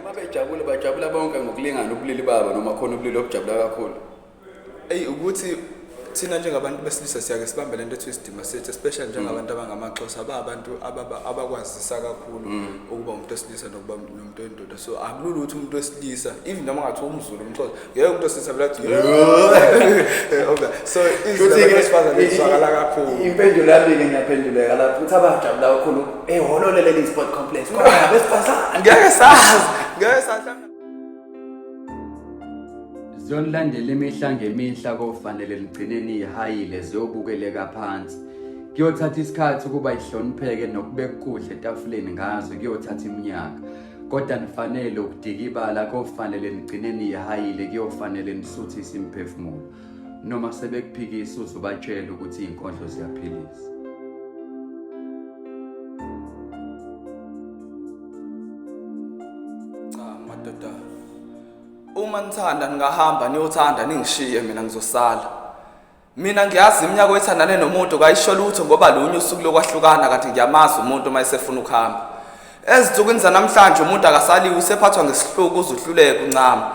Uma bejabule bajabula bonke ngokulingana ubulili babo noma khona ubulili obujabula kakhulu? Eyi, ukuthi thina njengabantu besilisa siyake sibambe lento ethu isidima sethu, especially njengabantu abangamaXhosa, ba abantu abakwazisa kakhulu ukuba umuntu wesilisa nokuba nomuntu wendoda. So akulula ukuthi umuntu wesilisa, even noma ngathiwa umZulu, umXhosa, ngeke umuntu wesilisa vele athi okay. So izwi labantu besifazane lizwakala kakhulu. Impendulo yami-ke, ngiyaphenduleka lapho ukuthi abajabula kakhulu ehholo leli sport complex kodwa abesifazane. Ngeke sazi, ngeke sazi. Ziyonilandela imihla ngemihla, kofanele ligcine niyihayile, ziyobukeleka phansi. Kuyothatha isikhathi ukuba ihlonipheke nokubeka ukudla etafuleni ngazo, kuyothatha iminyaka. Kodwa nifanele ukudikibala, kofanele nigcine niyihayile, kuyofanele nisuthise imiphefumulo. Noma sebekuphikisa uzobatshela ukuthi iy'nkondlo ziyaphilisa. Cha madoda, uma nithanda ningahamba niyothanda, ningishiye mina ngizosala. Mina ngiyazi iminyaka oyithandane nomuntu kayisho lutho, ngoba lunye usuku lokwahlukana, kanti ngiyamazi umuntu uma esefuna ukuhamba. Ezinsukwini zanamhlanje umuntu akasaliwe, usephathwa ngesihluku uze uhluleke uncama.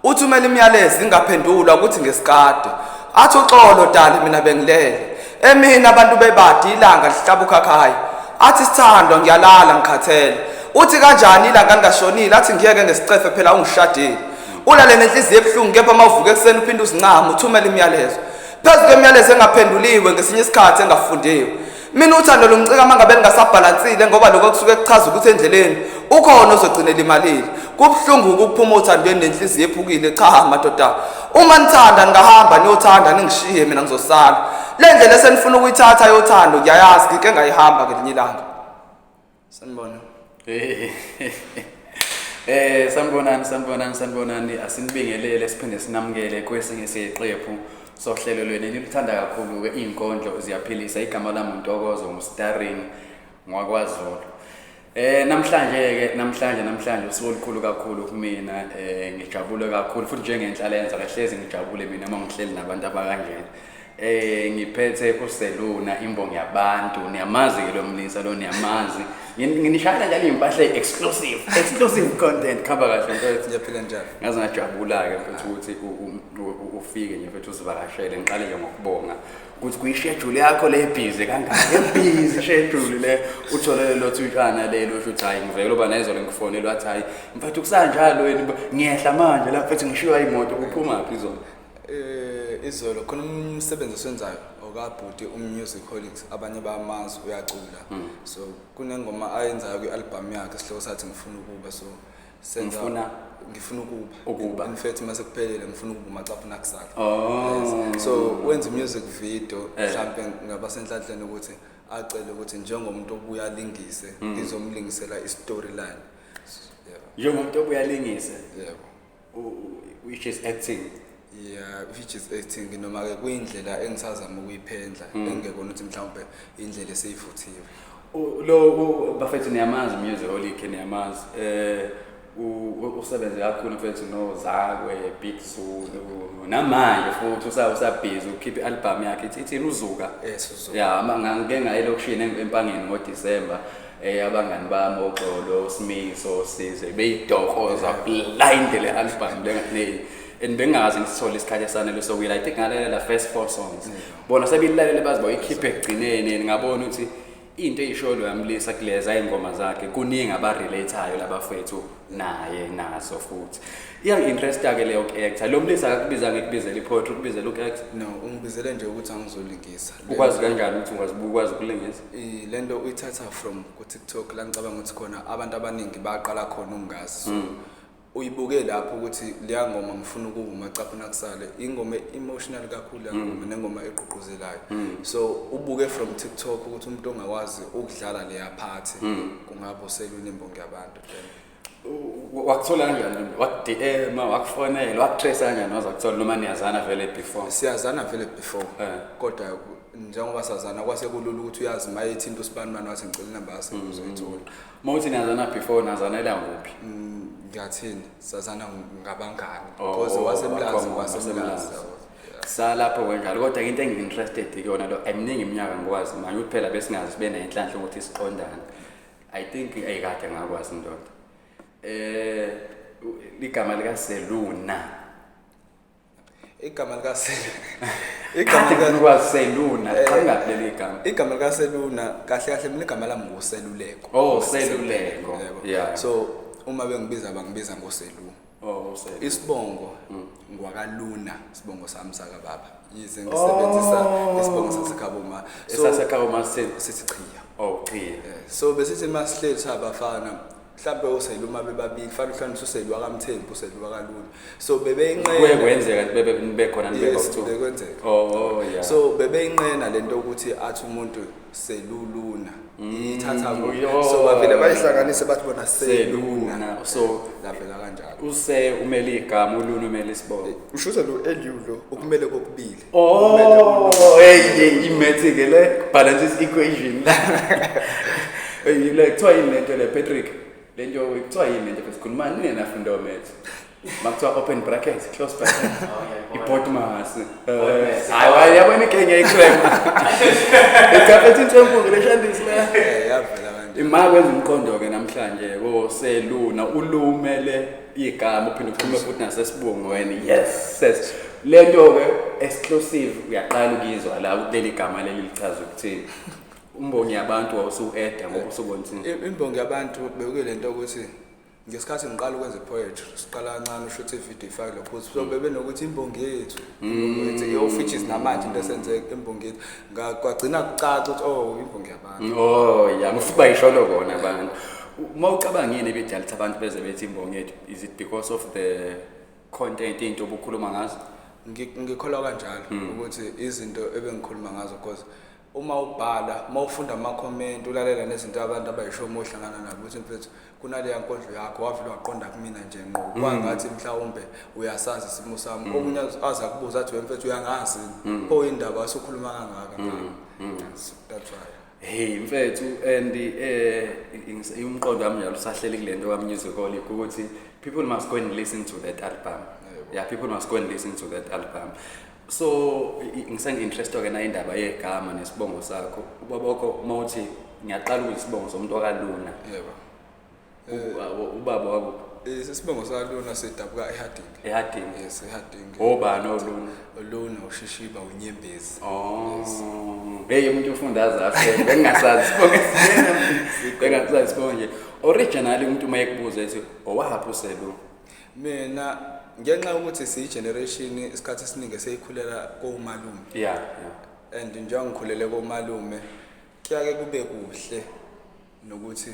Uthumela imiyalezo ingaphendulwa, ukuthi ngesikade. Athi uxolo dali, mina bengilele. Emini abantu bebadi, ilanga lihlaba ukhakhayi. Athi sithandwa, ngiyalala ngikhathele. Uthi kanjani ilanga lingashonile? Athi ngiyeke ngesicefe, phela ungishadile. Ulale nenhliziyo ebuhlungu, kepha uma uvuka ekuseni uphinde uzincame, uthumele imiyalezo. Phezu kwemiyalezo engaphenduliwe, ngesinye isikhathi engafundiwe. Mina uthando lungicika uma ngabe lingasabhalansile, ngoba lokho kusuke kuchaza ukuthi endleleni ukhona ozogcina elimalile. Kubuhlungu ukuphuma othandweni nenhliziyo ephukile. Cha madoda, uma nithanda ningahamba niyothanda, ningishiye mina ngizosala. Le ndlela esenifuna ukuyithatha yothando ngiyayazi, ngike ngayihamba ngelinye ilanga. Sanibona. Sanibonani, sanibonani, sanibonani. Asinibingelele siphinde sinamukele kwesinye seqephu sohlelo lwenu enilithanda kakhulu ke, izinkondlo ziyaphilisa. Igama lami uNtokozo, nguStarring ngwakwaZulu. Namhlanje ke, namhlanje usuku olukhulu kakhulu kumina. Ngijabule kakhulu futhi njengenhlalenza kahlezi ngijabule mina uma ngihleli nabantu abakanjena. Ngiphethe uSeluna, imbongi yabantu. Niyamazi ke lo mlisa lo, niyamazi. Nginishayela njalo impahla exclusive content. Khamba kahle mfethu? Ngiyaphila, njalo. Ngaze ngajabula ke mfethu ukuthi ufike nje mfethu, usivakashele. Ngiqale nje ngokubonga ukuthi kuyi-schedule yakho le busy kangaka, busy schedule le, uthole lelo thutshana lelo, usho ukuthi hayi, ngivele uba nezolo ngifonele, wathi hayi mfethu, kusanjalo wena, ngiyehla manje la mfethu, ngishiywa imoto. Kuphuma phi izolo? Izolo khona umsebenzi esiwenzayo okabhuti uMusic Holics, abanye bamazi, uyacula. So kunengoma ayenzayo kwi-album yakhe, isihloko sathi "Ngifuna Ukuba". So senza Ngifuna? "Ngifuna Ukuba". Ukuba. In fact mase kuphelele "Ngifuna Ukuba" umacaphuna kusala. Oh. Yes. So wenza music video, mhlambe ngabasenhlanhleni ukuthi acele ukuthi njengomuntu obuya alingise, ngizomlingisela i-storyline. Yebo. Njengomuntu obuya alingise? Yebo. Which is acting. Yeah, which is acting, noma ke kuyindlela engisazama ukuyiphendla, engekona ukuthi mhlawumbe indlela eseyivuthiwe. Lo bafethu niyamazi Music Holic, niyamazi. Usebenze kakhulu mfethu noZakwe, Big Zulu, namanje futhi usabhizi ukhipha i-album yakhe, ithi ithini, uZuka? Yes, uZuka. Ya, ngike ngaye elokishini eMpangeni ngoDisemba. Abangani bami oXolo, Simiso, Sizwe beyidokoza blind le album le ne, and bengazi ngisithole isikhathi esanele sokuyila. I think ngalalela first four songs. Bona sebeyilalele bazi bayikhiphe ekugcineni. Ngabona ukuthi into eyisholo yamlisa kuleza iy'ngoma zakhe kuningi aba-relate-ayo labafethu naye nazo, futhi iyangi-interesta-ke leyo ku-actor. Lo mlisa akakubiza, ngikubizela i-poetry, ukubizela uku-actor? No, ungibizele nje ukuthi angizolingisa. Ukwazi kanjani ukuthi ukwazi ukulingisa? Le nto uyithatha from ku-TikTok, la ngicabanga ukuthi khona abantu abaningi baqala khona ukungazi. So uyibuke lapho ukuthi leya ngoma "Ngifuna Ukuba umacaphuna kusale" ingoma emotional kakhulu leya ngoma, nengoma egqugquzelayo. So ubuke from TikTok ukuthi umuntu ongakwazi ukudlala leya part kungabe uSeluna imbongi yabantu, then Wakuthola kanjani? Waku-DM, wakufonela, wakutrace kanjani waze wakuthola, noma niyazana vele before? Siyazana vele before. Kodwa njengoba sazana kwase kulula ukuthi uyazi uma ethinta usibanibani wathi ngicela inamba yase uzoyithola. Uma uthi niyazana before, nazanela kuphi? Ngiyathini, sazana ngabangani Oh, because waseMlazi. Wakhona, waseMlazi. waseMlazi. Salapho kanjalo, kodwa into engi-interested kuyona lo, eminingi iminyaka ngikwazi manje ukuthi phela besingazi sibe nenhlanhla ukuthi siqondane. I think eyikade ngakwazi ndoda. Igama lika Seluna. Igama likaSelu. Kade Igama ngifuna lika ukwazi Seluna, qhamuka leli gama. Igama likaSeluna kahle kahle mina igama lami nguSeluleko. Oh, Seluleko. Yebo. Yeah. So uma bengibiza bangibiza ngoSelu. Oh, Selu. Isibongo ngwakaluna, isibongo sami sakababa. Yize ngisebenzisa isibongo sasekhabo. So Esasekhaya mase sithi Chiya. oh, Chiya. So besithi masihleli sabafana mhlambe uSelu uma bebabili fanele uhlanganise uSelu wakaMthembu uSelu wakaluna. So Kuye bebeyinqena kwenzeka bebe bekhona nibe Yes, two. bekwenzeka. Oh, yeah. So bebeyinqena lento ukuthi athi umuntu seluluna ithatha kuphi. Yo. So bavele bayihlanganise bathi bona seluna. Seluna. So Lavela kanjalo. use umele igama, uluna umele isibongo. Ushuza lo LU lo okumele kokubili. Oh, hey, hey, imath ke le balance this equation. Hey, le kuthiwa yini lento le Patrick? Le nto kuthiwa yini lento sikhuluma nini nafunda math? Makuthiwa open bracket, close bracket. I-BODMAS. Hayi, yabona inkinga ye-cram. Icaphethe intswempu le shandisi le. Yavela kanje. Ima kwenza umqondo ke namhlanje koseluna ulumele igama uphinde uxhume futhi nasesibongweni. Yes, yes. Lento ke exclusive uyaqala ukuyizwa la kuleli gama leli lichaza ukuthini. Umbongi yabantu wawusu-eda ngoba usubona ukuthini. Imbongi yabantu bekuyilento ukuthi ngesikhathi ngiqala ukwenza poetry siqala kancane ushuthe ivideo ifake lokho so bebenokuthi imbongi yethu yo features namanje into esenze imbongi yethu kwagcina kucaca ukuthi oh imbongi yabantu. Oh yeah, futhi bayisholo kona abantu. Uma ucabanga yini ebidala ukuthi abantu beze bethi imbongi yethu, is it because of the content into obukhuluma ngazo? Ngikholwa kanjalo ukuthi izinto ebengikhuluma ngazo because uma ubhala, uma ufunda ama-comment, ulalela nezinto abantu abayisho uma uhlangana nabo ukuthi mfethu kunaleya nkondlo yakho wavele waqonda kumina nje ngqo kwangathi mhlawumbe uyasazi isimo sami. Omunye aze akubuza athi wena mfethu uyangazi pho indaba asukhuluma kangaka ngayo. So that's why. Hey mfethu, and umqondo wami njalo usahleli kule nto kaMusicaholic ukuthi people must go and listen to that album. Yeah, people must go and listen to that album. So ngisengi-interest ke na indaba yegama nesibongo sakho. Ubaba wakho uma uthi ngiyaqala ukuthi isibongo somuntu wakaluna. Yebo. Ubaba wakho Isibongo sakaluna sidabuka eHarding. eHarding. Yes, eHarding. Obani oluna? Oluna uShishiba uNyembezi. Oh. Hey, umuntu ufunda azafe. Bengingasazi isibongo esiyena. Bengingasazi isibongo nje. Originally umuntu uma ekubuza ethi owaphi uSelu? Mina ngenxa yokuthi siyi-generation isikhathi esiningi eseyikhulela komalume. And njengoba ngikhulele komalume kuyake kube kuhle nokuthi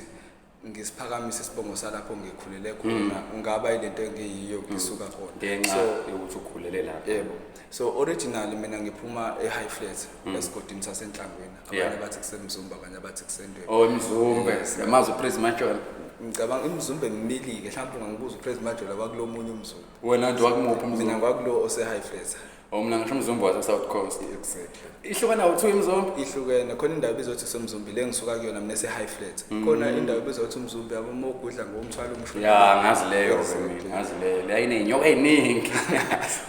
ngisiphakamise isibongo salapho ngikhulele khona ngaba yilento engiyiyo ngisuka khona. Ngenxa So yokuthi ukhulele lapho. Yebo. So originally mina ngiphuma eHigh Flat esigodini saseNhlangwini. Abanye bathi kuseMzumbe, abanye bathi kuseNdwedwe. Oh, eMzumbe. Yes. Yamazi uPraise Majola. Ngicabanga iMzumbe mimili-ke, mhlawumbe ungangibuza uPraise Majola kwakulo munye uMzumbe. Wena nje wakumuphi Mina uMzumbe? ngwakulo ose-High Flat. Oh, mina ngisho uMzumbe wase-South Coast. Exactly. Ihlukana u-two iMzumbe? Ihlukene. Khona indawo ebizwa ukuthi kuseMzumbe le engisuka kuyona mina ese-High Flat. Khona indawo ebizwa ukuthi uMzumbe yabo uma ugudla ngomthwalo umshweni. Ya, ngazi leyo ke mina, ngazi leyo. Le ayiney'nyoka ey'ningi.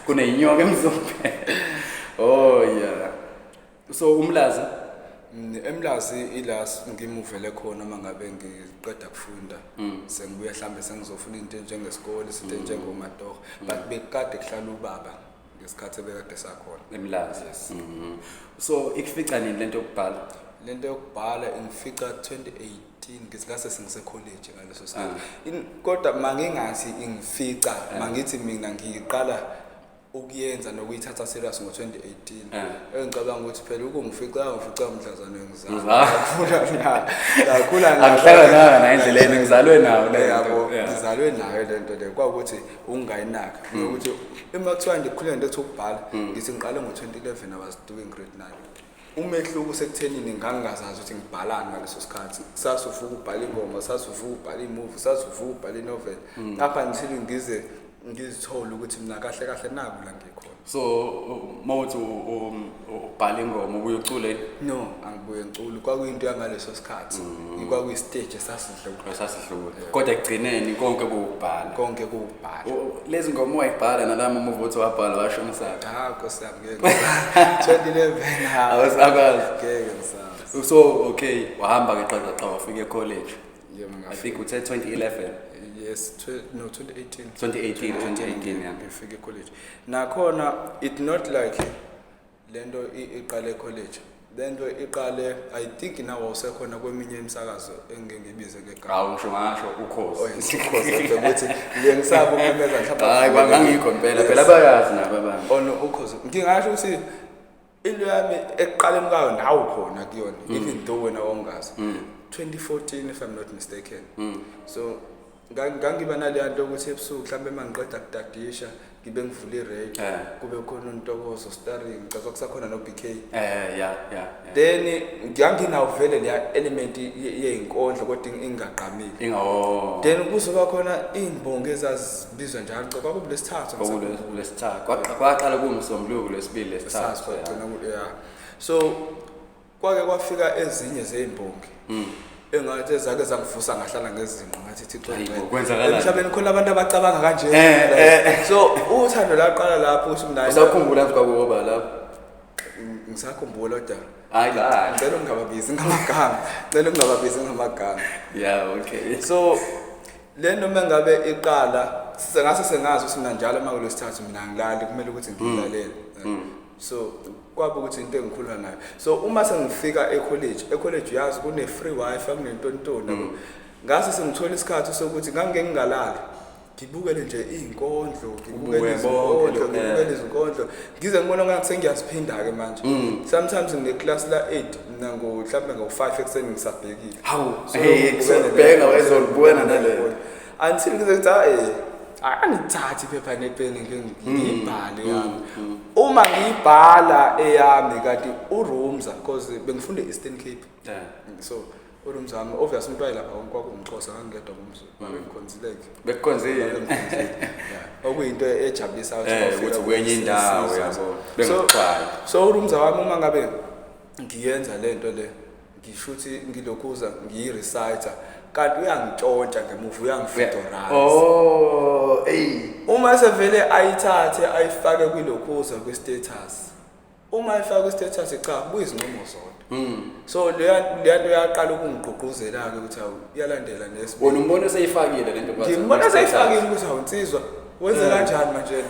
Kuney'nyoka eMzumbe. Oh yeah. So uMlazi? EMlazi ila ngimuvele khona uma ngabe ngiqeda kufunda. Sengibuya mhlambe sengizofuna into enjengesikole, izinto enjengomatoho. But bekade kuhlala ubaba ngesikhathi ebekade sakhona. EMlazi. Yes. So ikufica nini lento yokubhala? Lento yokubhala ingifica 2018 ngesikhathi sengise college ngaleso sikhathi. Kodwa mangingathi ingifica, mangithi mina ngiqala ukuyenza nokuyithatha serious ngo-2018. Engicabanga ukuthi phela ukungifica ngifica umdlazane Ngizalwa. ngizalwa. Ngakhula Angihlala nayo na endleleni ngizalwe nayo le nto. Yabo, ngizalwe nayo le nto le kwawukuthi ungayinaka. Ukuthi uma kuthiwa ndikhulele ngento ethi ukubhala, ngithi ngiqale ngo-2011 I was doing grade 9. Umehluko usekuthenini ngangingazazi ukuthi ngibhalani ngaleso sikhathi. Sasuvuka ubhala ingoma, sasuvuka ubhala imuvi, sasuvuka ubhala inovel. Apha until ngize ngizithole ukuthi mina kahle kahle naku la ngikhona. So mawuthi ubhala ingoma ubuye ucule? No, angibuye ngicule. Kwakuyinto yangaleso sikhathi. Kwakuyi-stage esasidlula. Sasidlula. Kodwa ekugcineni konke kuwukubhala. Konke kuwukubhala. Lezi ngoma wayibhala nalama muvi othi wabhala washonisa. Ha, Nkosi yami ngeke. 2011 ha. Awusakwazi. Ngeke ngisazi. So okay, wahamba ke qaqa wafika e-college. Yebo I ngafika. think uthe 2011. Yes, no, 2018. 2018, 2018, yeah. Ngifike college nakhona. It not like lento iqale college, lento iqale, I think nawo usekhona kweminye imisakazo engeke ngibize ngegama. Hawu, ngisho ngasho Ukhozi. Oh yes, Ukhozi FM, ukuthi ngiye ngisaba ukumemeza mhlawumbe. Hayi, kwangangikho impela phela, bayazi nabo abantu. Oh no, Ukhozi, ngingasho ukuthi into yami ekuqaleni kwayo nawe khona kuyona, even though wena wongazi, 2014 if I'm not mistaken. So ngangiba naleya nto ukuthi ebusuku mhlawumbe uma ngiqeda kudadisha ngibe ngivula i-radio, kube khona uNtokozo starring, ngicabanga kusakhona no-BK. Eh yeah yeah yeah. Then nganginawo vele leya element yey'nkondlo kodwa ingagqamile. Inga, oh. Then kuzoba khona iy'mbongi ezazibizwa njalo, cha, kwakulesithathu. Kwakulesithathu. Kwaqala kuwumsombuluko, lwesibili, lesithathu. Kwagcina yeah, so kwake kwafika ezinye zey'mbongi engathi ezake zangivusa, ngahlala ngezinqo, ngathi, "Thixo Hayi bo, ngcwele." Kwenzakalani? Emhlabeni khona abantu abacabanga kanje. So uthando laqala lapho ukuthi mina Usakhumbula ukuthi kwakuwoba lapho? Ngisakhumbula kodwa Hayi kahle. ngicela ungababizi ngamagama, ngicela ungababizi ngamagama. Yeah, okay. So le noma ngabe iqala sengase sengazi ukuthi mina njalo uma kulesithathu mina angilali, kumele ukuthi ngiyilalele. So kwaba ukuthi into engikhuluma nayo. So uma sengifika e-college, e-college uyazi kune free wifi, kunentontoni yabo, ngase sengithola isikhathi sokuthi ngangike ngingalali, ngibukele nje iy'nkondlo, ngibukele Ubuke bonke izinkondlo, lokhu, ngibukele izinkondlo, ngize ngibona ngathi sengiyaziphinda-ke manje. Sometimes ngine-class la-8 mina mhlawumbe ngo-5 ekuseni ngisabhekile. Hawu, So, hey, ngibukele kusubheka wezolibukana nale. Until ngize ngithi, hayi, angithathi iphepha nepeni, ngike ngiyibhale yami. Uma ngiyibhala eyami, kanti uRumza, because bengifunde e-Eastern Cape, so uRumza wami, obvious umuntu wayelapha kwakuwumxhosa, ngangingedwa ngumZulu, babengikhonzile-ke. Bekukhonzile. Babengikhonzile, yeah, okuyinto ejabulisayo ukuthi mawufika Ukuthi kwenye indawo isizwe. yabo. So Bengakuxwayi. so uRumza wami, uma ngabe ngiyenza lento le, ngisho ukuthi ngilokhuza ngiyi-reciter, kanti uyangitshontsha ngemuva, uyangi-feature-ize. Oh, ey. Uma sevele ayithathe ayifake kwilokhuza kwi-status, uma ayifake kwi-status, cha, buya izinqumo zodwa. So leya nto yaqala ukungigqugquzela-ke ukuthi awu, iyalandela nesibili. Wona umbona eseyifakile lento kwathi. Ngimbona seyifakile ukuthi, awu insizwa, wenze kanjani manje,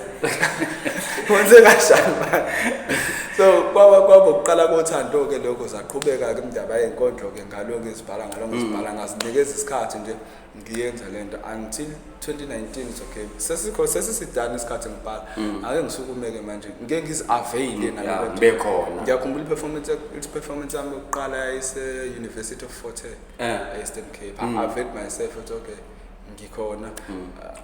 wenze kanjani manje? So kwaba ukuqala kothando-ke lokho. Zaqhubeka-ke indaba yey'nkondlo-ke, ngalo ngizibhala, ngalo ngizibhala, ngazinikeza isikhathi nje ngiyenza lento until 2019. It's okay, sesikho sesisidana isikhathi ngibhala, ake ngisukume-ke manje, ngike ngizi-availe nalento. Ngibe khona. Ngiyakhumbula i-performance yami yokuqala yayise-University of Fort Hare, e-Eastern Cape. I availed myself ukuthi okay, ngikhona.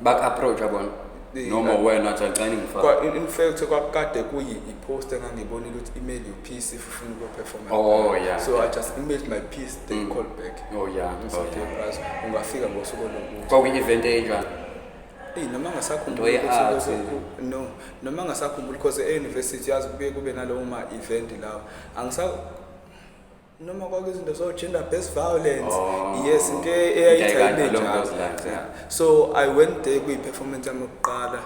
Bak-approach yabona. Noma wena wathi ngicela ngifake. In fact kwakade kuyi i-post engangibonile ukuthi email your piece if ufuna ukuyo-performa. Oh, yeah, So I just emailed my piece, they called back. Oh, Ngithi, yeah. "Bras, ungafika ngosuku olokuthi." Kwakuyi-event enjani? Eyi, noma ngasakhumbula Into ukuthi ye-art. No, noma ngasakhumbula, because e-university yazi kubuye kube nalowo ma-event lawo, angisa noma kwakuyizinto zo-gender based violence. Oh. Yes, into eyayithi Into ayibe along njalo. those lines, yeah. So I went there kuyi-performance yami yokuqala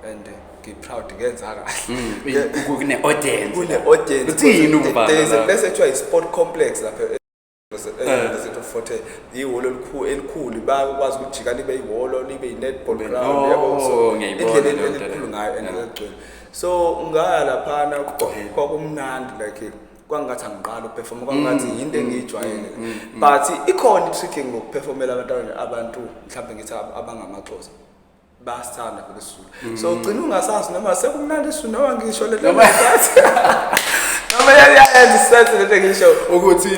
and ngi-proud, ngenza kahle. Kune-audience. Kune-audience. Uthini ukubhala There is a la? place ekuthiwa i-sport complex lapha e-University of Fort Hare, ihholo elikhulu elikhulu, bayakwazi ukujika libe ihholo, libe i-netball ground, yabo. So Oh, ngiyayibona indlela leyo nto elikhulu leyo. ngayo and eligcwele. So ngaya laphana, kwakumnandi, like kwangathi angiqala ukuperforma, kwangathi yinto engiyijwayele. But ikhona i-trick ngokuperformela abantu mhlawumbe ngithi abangamaXhosa, bayasithanda vele isiZulu, so ugcina ungasazi noma sekumnandi isiZulu noma ngisho lento, noma yayenza isense lento engisho. Ukuthi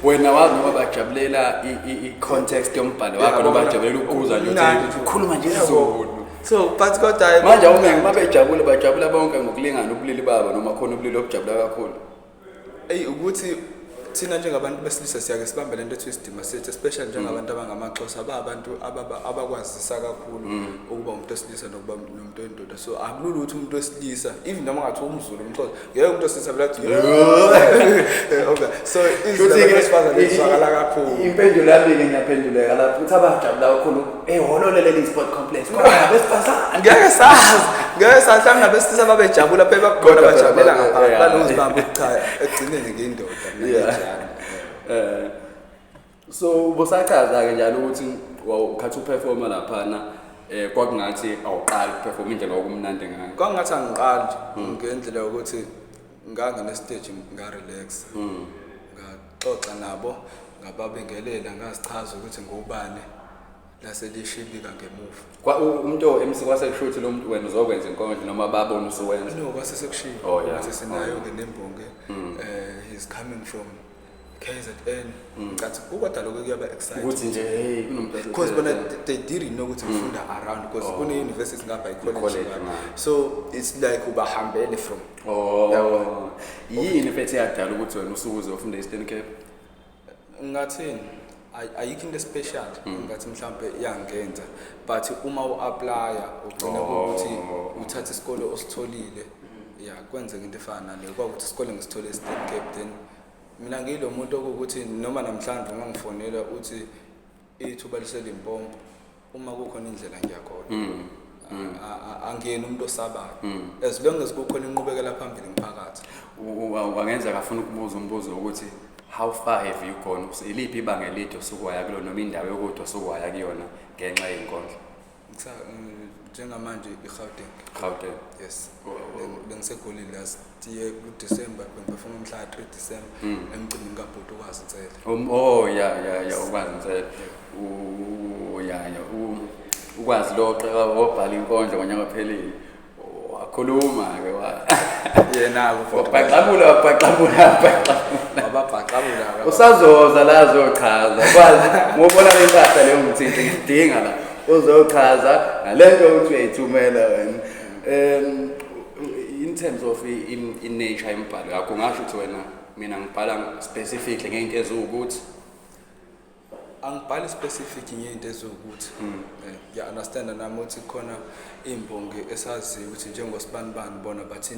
wena wazi noma bajabulela i-context yombhalo wakho, noma bajabulela ukuza nje uthi ukhuluma nje isiZulu. So but kodwa Manje awume uma bejabule, bajabula bonke ngokulingana ubulili babo, noma khona ubulili obujabula kakhulu? Eyi, ukuthi thina njengabantu besilisa siyake sibambe lento ethu isidima sethu, especially njengabantu abangamaXhosa, ba abantu abakwazisa kakhulu ukuba umuntu wesilisa nokuba nomuntu wendoda. So akulula ukuthi umuntu wesilisa, even noma ngathi umZulu, umXhosa, ngeke umuntu wesilisa vele athi "Yeah." Okay, so izwi labantu besifazane lizwakala kakhulu. Impendulo yami-ke, ngiyaphenduleka lapho ukuthi abajabula kakhulu ehholo leli sport complex kodwa abesifazane. Ngeke sazi, ngeke sazi, mhlawumbe nabesilisa babejabula phela, bakhona Kodwa bajabulela phela ngaphakathi, banokuzibamba ukuthi cha, ekugcineni ngiyindoda mina, nginjalo. So busachaza-ke njalo ukuthi wawukhathi uperforma laphana. Kwakungathi awuqali ukuperform indlela okumnandi ngayo. Kwangathi angiqali ngendlela yokuthi ngangena stage, ngarelax, ngaxoxa nabo, ngababingelela, ngazichaza ukuthi ngubani, lase lishibika ngemuva. Umuntu o-MC kwasekusho ukuthi lo muntu wena uzokwenza inkondlo noma babona usuwenza? No, kwase sekushiwo ukuthi sinayo-ke nembongi, he's coming from KZN. Ngathi kodwa lokho kuyaba excited ukuthi nje hey, kunomuntu because bona they didn't know ukuthi ngifunda around, because kune-university ngapha, i-college I-college, ngapha. ngapha. So it's like ubahambele from Oh, yini mfethu eyadala ukuthi wena usuke uzofunda e-Eastern Cape? Ngathini, ayikho into special ngathi mhlambe iyangenza, but uma u-applya ugcina ukuthi uthatha isikole ositholile. Ya, kwenzeka into efana naleyo, kwakuthi isikole ngisithole e-Eastern Cape. Then mina ngiyilo muntu okuwukuthi noma namhlanje ungangifonela uthi ithuba liseLimpopo, uma kukhona indlela ngiyakhona. Angiyena umuntu osabayo, as long as kukhona inqubekela phambili ngiphakathi. Wangenza ngafuna ukubuza umbuzo wokuthi how far have you gone? Iliphi ibanga elide osuke waya kulo noma indawo yokude osuke waya kuyona ngenxa yey'nkondlo? Njengamanje i-Gauteng. Gauteng. Yes. BengiseGoli last year ku-December, bengiperforma mhla 3 December emcimbini kabhuti uKwazi Nsele. Oh ya, uKwazi Nsele. Ya, uKwazi lo obhala inkondlo ngonyaka ophelile. Wakhuluma ke wa. Yena-ke. Wabhaxabula, wabhaxabula, wabhaxabula. Wababhaxabula. Usazoza la azochaza. Kwazi ngobona le mpahla leyo ngithinta ngidinga la. Uzochaza ngalento ukuthi uyayithumela wena. In terms of in nature imibhalo yakho, ungasho ukuthi wena, mina ngibhala specifically ngento eziwukuthi? Angibhali specific ngento eziwukuthi. Ngiya understand nami ukuthi khona imbongi esaziyo ukuthi njengosibanibani bona bathi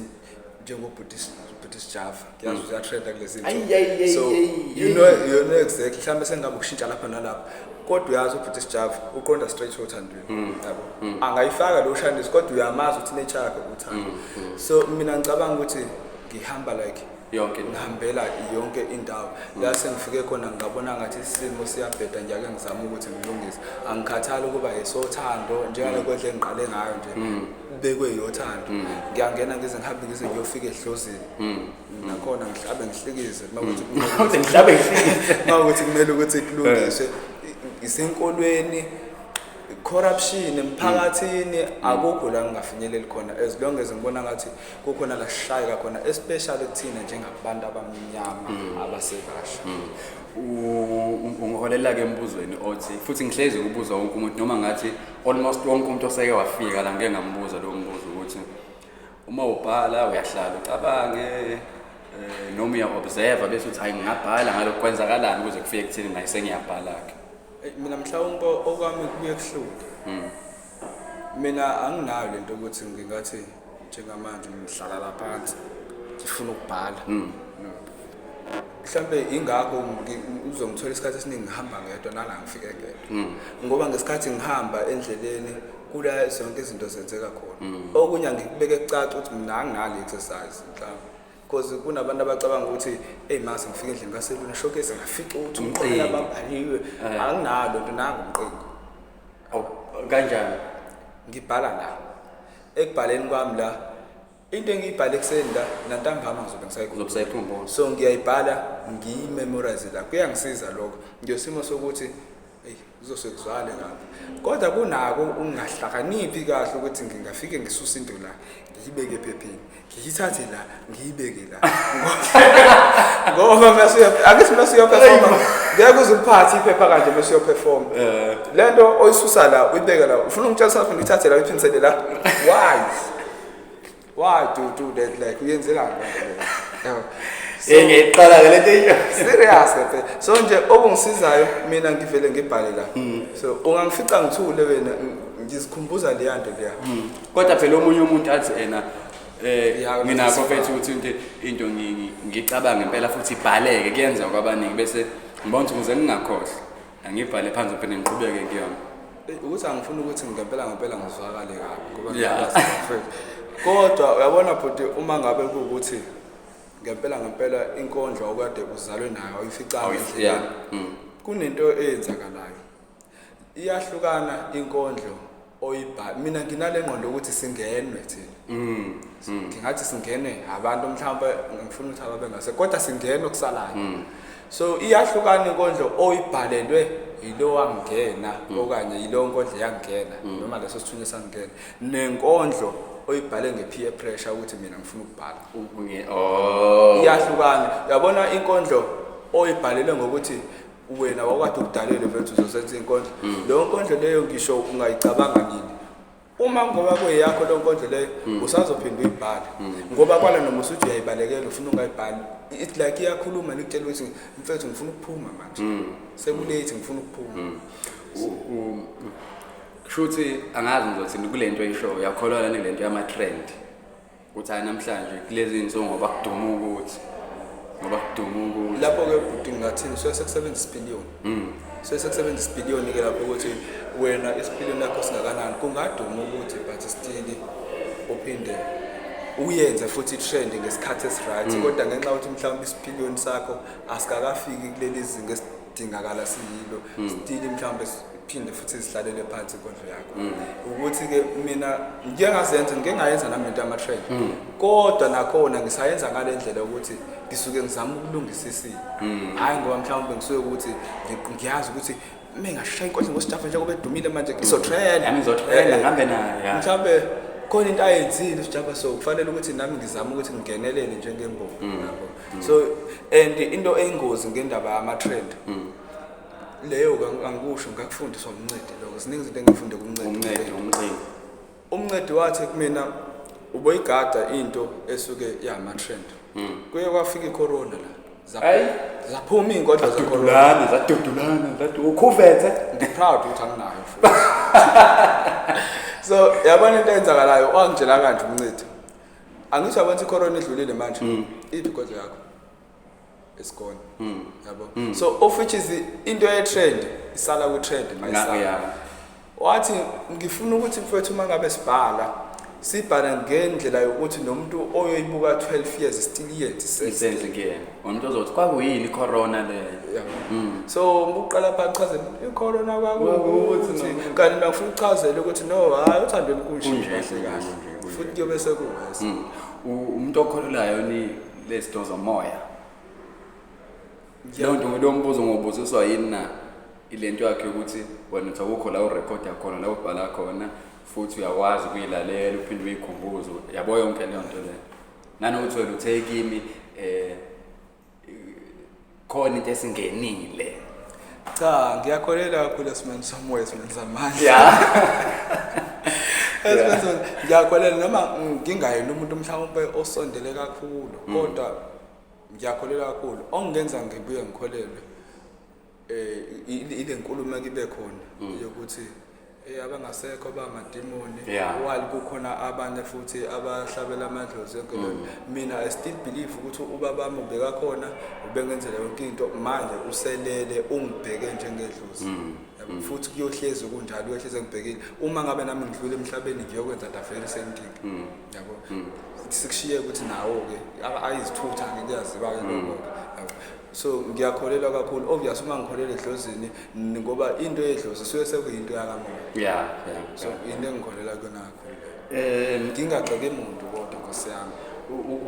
njengoBuddhist, Buddhist Java, ngiyazi ukuthi uyatrenda kulezi Ayi, zinto. ayi, ayi, So ayi, you ayi. know exactly mhlawumbe sengabe ukushintsha lapha nalapha, kodwa uyazi uBuddhist Java uqonda straight othandweni, yabo, angayifaka lo shandisi, kodwa uyamazi ukuthi nature yakhe uthando. So mina ngicabanga ukuthi ngihamba like Yonke indawo. Ngihambela yonke indawo. La sengifike khona ngabona ngathi isimo siyabheda, ngiyake ngizama ukuthi ngilungise. Angikhathali ukuba yisothando njengale kwendle engiqale ngayo nje bekwe yothando, ngiyangena ngize ngihambe ngize ngiyofika edlozini nakhona, ngihlabe ngihlikize makuthi Uthi ngihlabe ngihlikize. Makuthi kumele ukuthi kulungiswe isenkolweni, corruption emphakathini, akukho la ngingafinyeleli khona as long as ngibona ngathi kukhona la sishayeka khona, especially kuthina njengabantu abamnyama abasebasha. Ungiholela ke embuzweni othi futhi ngihlezi ukubuza wonke umuntu, noma ngathi almost wonke umuntu oseke wafika la ngeke ngambuza lo mbuzo, ukuthi uma ubhala uyahlala ucabange noma uya-observe bese uthi hayi, ngingabhala ngalokhu kwenzakalani, ukuze kufike kuthini naye sengiyabhala ke? Mina mhlawumbe okwami kuye kuhluke. Mina anginayo lento ukuthi ngingathi njengamanje ngihlala la phansi ngifuna ukubhala. No. Mhlambe ingakho uzongithola isikhathi esiningi ngihamba ngedwa, nala ngifike ngedwa. Ngoba ngesikhathi ngihamba endleleni kula zonke izinto zenzeka khona. Okunye angikubeke kucaca ukuthi mina anginalo exercise mhlawumbe. Because kunabantu abacabanga ukuthi hey, mase ngifike endlini kaselula showcase ngafica ukuthi Umqingo. umqondo ababhaliwe, anginalo nto nangu umqingo. Awu, kanjani? Ngibhala la, ekubhaleni kwami la, into engiyibhale ekuseni la nantambama ngizobe ngisayikhumbula. Uzobe usayikhumbula. So ngiyayibhala ngiyimemorize la, kuyangisiza lokho ngesimo sokuthi eyi kuzosuke kuzwale kabi, kodwa kunako ungahlakaniphi kahle ukuthi ngingafike ngisuse into la ngiyibeke ephepheni, ngiyithathe la ngiyibeke la, ngoba akithi mase uyaperforma ngeke uze uphathe iphepha kanje mase uyoperforma. Le nto oyisusa la uyibeke la, ufuna ungitshela ukuthi uyithathe la uyiphindisele la? Why do you do that? Like, uyenzelani lento leyo? Yabo. Ngiyayiqala ke lento isho. Serious ke phela. So nje okungisizayo mina ngivele ngibhale la, so ungangifica ngithule wena, ngizikhumbuza leya nto leya. Kodwa phela omunye umuntu athi ena Ya, nginakho sifana. mfethu ukuthi into ngicabanga impela futhi ibhaleke, kuyenza kwabaningi, bese ngibona ukuthi ukuze ngingakhohlwa angibhale phansi phela ngiqhubeke kuyona. Ukuthi angifuni ukuthi ngempela ngempela ngizwakale kabi ngoba ngiyazi mfethu. Kodwa uyabona bhuti, uma ngabe kuwukuthi ngempela ngempela inkondlo okade uzalwe nayo ayificanga endleleni, kunento eyenzakalayo, iyahlukana inkondlo. Oyibhala, mina nginale ngqondo ukuthi singenwe thina. Ngingathi singenwe abantu, mhlawumbe ngifuna ukuthi ababe ngase, kodwa singenwe okusalayo. So iyahlukana inkondlo oyibhalelwe yilo wangena okanye yilowo nkondlo yangena noma leso sithunywa sangena, nenkondlo oyibhale nge-peer pressure ukuthi mina ngifuna ukubhala. Oh. Iyahlukana. Uyabona, inkondlo oyibhalele ngokuthi wena wakade ukudalelwe vele uzosenza inkondlo, leyo nkondlo leyo ngisho ungayicabanga nini, uma ngoba kuyeyakho leyo nkondlo leyo, usazophinda uyibhale, ngoba kwala noma usuthi uyayibalekela, ufuna ungayibhali, it's like iyakhuluma nikutshela ukuthi mfethu, ngifuna ukuphuma manje, seku-late, ngifuna ukuphuma. Kushuthi angazi ngizothini kule nto oyishoyo. Uyakholwa lana kule nto yama-trend, ukuthi hayi, namhlanje kulezi nsuku ngoba kuduma ukuthi, ngoba kuduma ukuthi? Lapho-ke bhuti, ngingathini, suke sekusebenza isipiliyoni, suke sekusebenza isipiliyoni-ke lapho, ukuthi wena isipiliyoni yakho singakanani. Kungaduma ukuthi, but still uphinde uyenze futhi i-trend ngesikhathi esi-right, kodwa ngenxa yokuthi mhlawumbe isipiliyoni sakho asikakafiki kuleli zinga esidingakala siyilo, still mhlawumbe phinde futhi zihlalele phansi inkondlo yakho. Ukuthi-ke mina ngike ngazenza, ngike ngayenza nami into yama-trend, kodwa nakhona ngisayenza ngale ndlela yokuthi ngisuke ngizama ukulungisa isimo, hhayi ngoba mhlawumbe ngisuke ukuthi ngiyazi ukuthi uma ngashaya inkondlo ngosijava njengoba edumile manje izo-trend. Nami ngizo-trenda, ngihambe nayo, ya. Mhlawumbe khona into ayenzile usijava, so kufanele ukuthi nami ngizame ukuthi ngingenelele njengembongi, yabo. So and into eyingozi ngendaba yama-trend leyo, angikusho ngakufundiswa umncedi lokho, ziningi izinto engifunde kumncedi. Umncedi, umcimbi. Umncedi wathi kumina, uboyigada into esuke yama-trend. Kuye kwafika i-corona la, Hayi. zaphuma iy'nkondlo ze-corona. Zadudulana, zadudulana, zadu ukhuvethe. Ngi-proud ukuthi anginayo futhi. So yabona into eyenzakalayo, wangitshela kanje umncedi, angisho yabona ukuthi i-corona idlulile manje, iphi inkondlo yakho? Isikone, yabo. So of which is into ye-trend isala kwi-trend mayisala. Wathi ngifuna ukuthi mfowethu, uma ngabe sibhala, sibhala ngendlela yokuthi nomuntu oyoyibuka 12 years still yenze sense. I-sense kuyena umuntu ozothi kwakuyini i-corona leyo. Yabo. So uqala phansi uchazele i-corona kwakuwukuthi, kanti mina ngifuna ukuchazela ukuthi no, hayi, uthandweni kunje. Kunje, kahle kunje, kahle. Kunje, kunje. Futhi kuyobe sekuwese. Umuntu okholelayo ni lezi zinto zomoya, leyo nto, lo mbuzo ngobuziswa yini na ile nto yakhe yokuthi wena uthi akukho la urekhoda khona, la ubhala khona, futhi uyakwazi ukuyilalela uphinde uyikhumbuze, yabo, yonke leyo nto leyo, nanokuthi wena uthe kimi khona into esingenile. Cha, ngiyakholela kakhulu esimeni somoya, esimeni samandla. Esimeni samandla ngiyakholela, noma ngingayena umuntu mhlawumbe osondele kakhulu, kodwa ngiyakholela kakhulu. Okungenza ngibuye ngikholelwe ile nkulumo ekibe khona yokuthi abangasekho bangadimoni, while kukhona abanye futhi abahlabela amadlozi, yonke leyo nto. Mina I still believe ukuthi ubabami ubekakhona, ubengenzela yonke into, manje uselele ungibheke njengedlozi. Yabo, futhi kuyohlezi kunjalo, kuyohlezi engibhekile. Uma ngabe nami ngidlule emhlabeni, ngiyokwenza the very same thing, yabo. Sikushiye ukuthi nawo-ke ayizithutha-ke, kuyaziwa-ke lokho-ke, yabo. So ngiyakholelwa kakhulu. Obvious, uma ngikholelwa edlozini, ngoba into yedlozi suke sekuyinto yakamoya. So into engikholelwa kuyona kakhulu leyo. Ngingagxeki muntu kodwa, nkosi yami.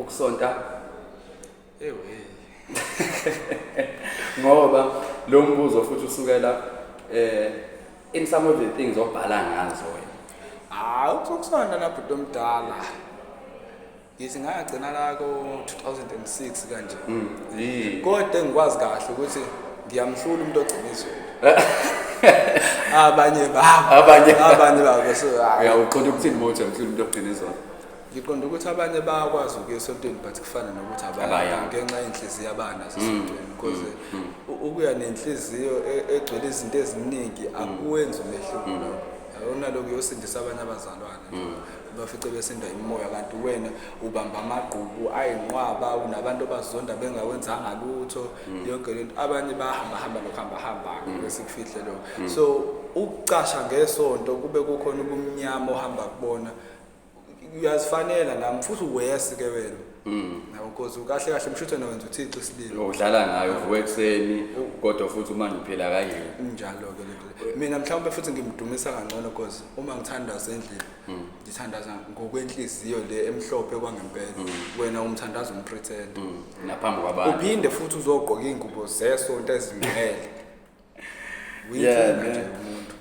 Ukusonta? Ewe. Ngoba lo mbuzo futhi usukela in some of the things obhala ngazo wena. Hayi, ukusonta nabhuti omdala, ngithi ngagcina la ko-2006 kanje. Kodwa engikwazi kahle ukuthi ngiyamhlula umuntu ogcina izulu, abanye babo. Abanye. Abanye babo, so hayi. Uyawuqonda ukuthini uma uthi uyamhlula umuntu ogcina izolo? Ngiqonda ukuthi abanye bayakwazi ukuya esontweni, but kufana nokuthi Abayanga. abayanga ngenxa yenhliziyo abanazo esontweni, because ukuya nenhliziyo egcwele izinto eziningi akuwenzi umehluko lokho. Yabona, lokhu uyosindisa abanye abazalwane nje, bafice besinda imimoya, kanti wena ubamba amagqubu ayinqwaba, unabantu abazonda bengakwenzanga lutho, yonke lento. Abanye bayahamba hamba nokuhamba hamba, bese kufihle lokho. So ukucasha ngesonto kube kukhona ubumnyama ohamba kubona. Uyazifanela nami futhi uwesi ke wena. Nawo cause kahle kahle mshutho wena wenza uThixo isililo. Udlala ngayo, uvuka ekuseni, kodwa futhi uma ngiphila kanje. Injalo-ke lento le. Mina mhlawumbe futhi ngimdumisa kangcono cause uma ngithandaza endlini ngithandaza ngokwenhliziyo le emhlophe kwangempela. Wena umthandaza umpretend. Naphambi kwabantu. Uphinde futhi uzogqoka iy'ngubo zesonto ezingcwele. Yeah, Uyinkinga nje man. umuntu.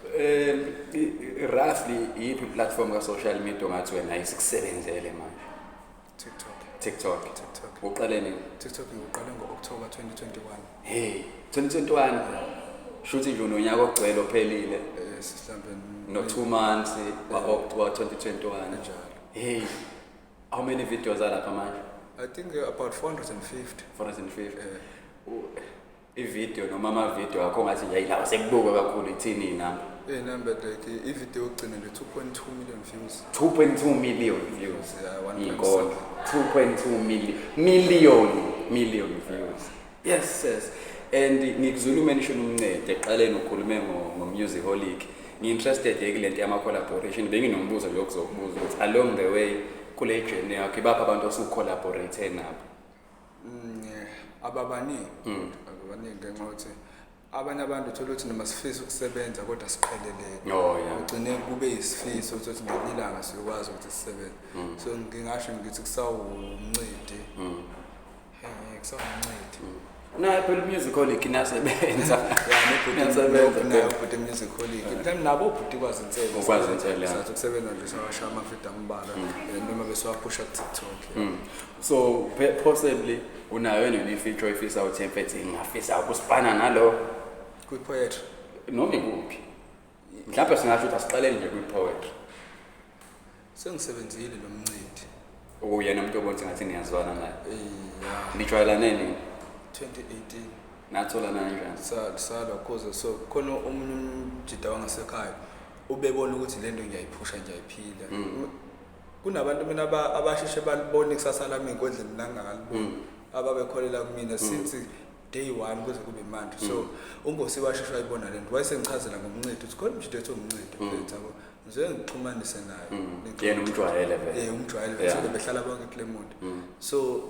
Roughly iyiphi platform ka social media ongathi wena ayisikusebenzele manje? TikTok. TikTok. TikTok. Uqale nini? TikTok ngiqale ngo-October 2021. Hey, 2021. Shuthi nje unonyaka ogcwele ophelile. Yes, mhlambe No 2 months wa October 2021. Kanjalo. Hey, how many videos are lapha manje? I think about 450. 450. Eh. I-video noma ama-video akho ngathi nje ayilawa sekubukwa kakhulu, ithini inamba? Iy'namba like i-video yokugcina nje 2.2 million views. 2.2 million views. Yeah, 1.7. Inkondlo. 2.2 million views. Yes. And ngikuzula umention uMncede eqaleni, ukhulume ngo-Musicaholic. Ngi-interested kule nto yama-collaboration. Benginombuzo nje okuzokubuza ukuthi along the way kule journey yakho ibaphi abantu osucollaborate nabo? Yeah, ababaningi. Ababaningi ngenxa yokuthi abanye abantu uthola ukuthi noma sifisa ukusebenza kodwa siqhelelene. Oh yeah. Ugcine kube yisifiso ukuthi ngelinye ilanga siyokwazi ukuthi sisebenze. So ngingasho ngithi kusawumncidi. Kusawumncidi. Naye phela uMusicaholic nasebenza. Ya, Niyasebenza, nayo ubhuti Musicaholic. Mhlawumbe nabo ubhuti kwazi insele. Ukwazi Insele, yeah. Sathi ukusebenza nje sawashaya amavidiyo ambalwa noma besiwaphusha ku-TikTok. So possibly unayo yini i-feature oyifisa uthi mfethu ngingafisa ukusipana nalo? Kwi-poetry. Noma ikuphi? Mhlawumbe singasho ukuthi asiqaleni nje kwi-poetry. Sengisebenzile lo Mncidi. Uyena umuntu obona ngathi niyazwana naye? Yeah. Nijwayelane nini? 2018. Natholana kanjani? Salokhuza so khona omunye umjida wangasekhaya ubebona ukuthi lento ngiyayiphusha, ngiyayiphila. Kunabantu mina abasheshe balibona ikusasa lami ey'nkondleni mina ngingakaliboni, ababekholela kumina since day one kuze kube manje. So uNgosi washeshe wayibona lento, wayesengichazela ngoMncidi ukuthi khona umjida ethi uMncidi mfethu, yabo, ngizoye ngixhumanise naye. Yena umjwayele vele. Eh, umjwayele vele, so behlala bonke kule muntu. So